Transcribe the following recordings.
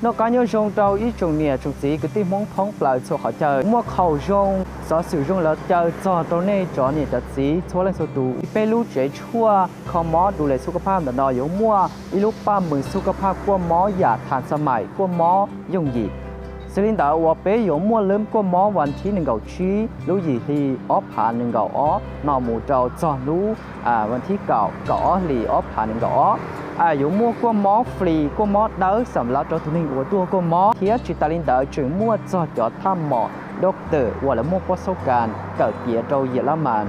Noj qab nyob zoo rau ib tsoom niam tsoom txiv kwv tij Hmoob thoob plaws txhua qhov chaw. Muaj qhov zoo, xov xwm zoo lawv caw txog rau nej cov niam cov txiv txhua leej txhua tus. Peb lub tsev tshuaj kho mob du le xub kab phaj ntawm no yuav muaj ib lub paj mws xub kab phaj kuaj mob yam thas xa maim, kuaj mob yooj yim. Xws li ntawd uas peb yuav muaj lub kuaj mob vas thib nees nkaum tsib lub yim hli ob phav nees nkaum ob no mus rau txog hnub vas thib kaum, kaum ob hlis ob phav nees nkaum ob. Yuav muaj kuaj mob flis, kuaj mob dawb xam lav rau tus neeg uas tuaj kuaj mob, thiab tsis tas li ntawd tseem muaj txog cov thaj mom dab tawm uas lawv muaj pob xub kas kawm tiav rau Yam Laj Mas,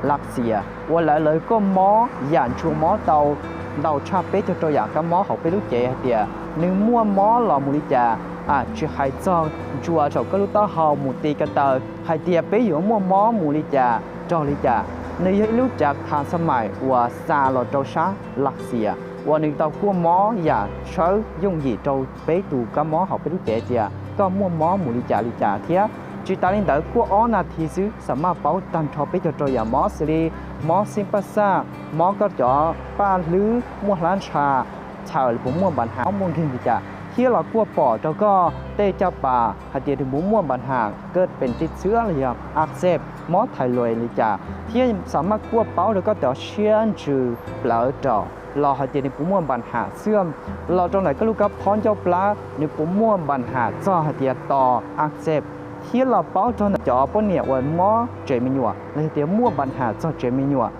Lav Xias uas lawv lawv kuaj mob yam ntsuas mob tau ntau tshaj peb caug rau yam kab mob hauv peb lub cev hais tias nws muaj mob los mus li cas, tsis hais txog ntsuas saum koj lub taub hau mus ti ko taw hais tias peb yuav muaj mob mus li cas raug li cas. Nws yog ib lub cav thas xa maim uas xa los rau sab Lav Xias uas nws tau kuaj mob yam tshawb yooj yim rau peb tus kab mob hauv peb lub cev tias koj muaj mob mus li cas li cas thiab. Tsis tas li ntawd kuaj ob nas this xwb xam maj paub tag nrho peb caug rau yam mob xws li mob xib paj xaj, mob koj cov paj hlwb muaj hlab ntsha, txhawm puas muaj npa nham, mob muaj nkeeg li cas, thiab los kuaj pom rau koj tej caj pas hais tias nws puas muaj npa nham koj pes tis txhwb los yog a xeb, mob thais lues li cas, thiab xam maj kuaj paub rau koj cov siab ntsws plawv raum los hais tias nws puas muaj npa nham xwb los rau ntawm koj lub kab phob ncauj plab nws puas muaj npa nham txog hais tias tos a xeb, thiab los paub rau ntawm cov poj niam uas mob tsev me nyuam los yog tias muaj npa nham txog tsev me nyuam,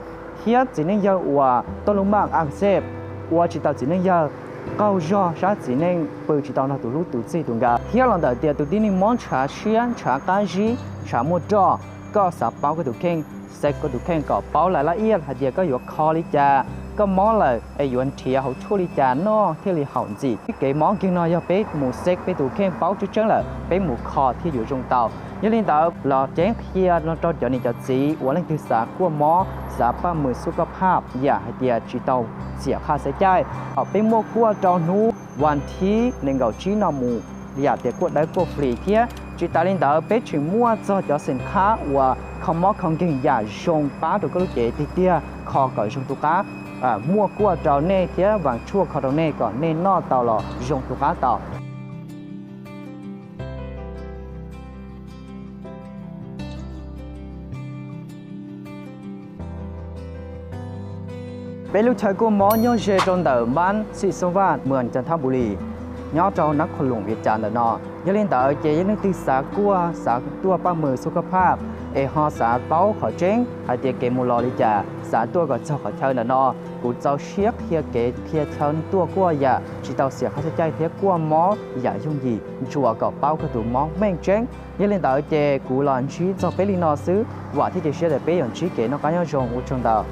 thiab txiv neej yawg uas tau lub maj a xeb, ua tsis tau txiv neej yawg, qaug zog sab txiv neej pw tsis tau nrog tus hlub tus txij tus nkawm, thiab los ntawm tias tus tib neeg mob ntshav siab, ntshav qab zib, ntshav muaj roj, koj xav paub koj tus kheej, xeb koj tus kheej kom paub lais laj iaj hais tias koj yuav kho li cas, koj mob lawm es yuav nrhiav hauv tshuaj li cas noj thiaj li haum ntxim. Kev mob nkeeg no yog peb mus xeb peb tus kheej paub tseeb tseeb lawm peb mus kho thiaj yuav zoo tau. Yog li ntawd los ceeb qhia no rau cov niam cov txiv uas leej twg xav kuaj mob, xav paj mws xub kab phaj yam hais tias tsis tau xiam qhaj xav caij, peb muaj kuaj rau hnub vas thib nees nkaum tsib no mus yam tias kuaj dawb kuaj flis thiab. Tsis tas li ntawd peb tseem muaj txog cov xeem khab uas kho mob kho nkeeg yam zoo pab rau koj lub cev tiag tiag, kho kom zoo tu qab, muaj kuaj rau nej thiab vas tshuaj kho rau nej kom nej noj tau los zoo tu qab tau. Peb lub chaw kuaj mob nyob ze rau ntawm npab Xij Xoo Vaj, mws Cas Thab Npus Lis, nyob rau Nab Khos Loos Vias Cas ntawm no. Yog li ntawd ces yog leej twg xav kuaj, xav tuaj paj mws xub kab phaj, es ho xav paub qhov tseeb hais tias kev mus los li cas, xav tuaj kom txog qhov chaw ntawm no, kuv txaus siab qhia kev qhia chaw tuaj kuaj yam tsis tau xiam qhaj xav caij thiab kuaj mob yam yooj yim ntsuas kom paub koj tus mob meej tseeb. Yog li ntawd ces kuv los ntsib txog peb li no xwb, vam thiab cia siab tias peb yuav ntsib kev noj qab nyob zoo, ua tsaug ntau.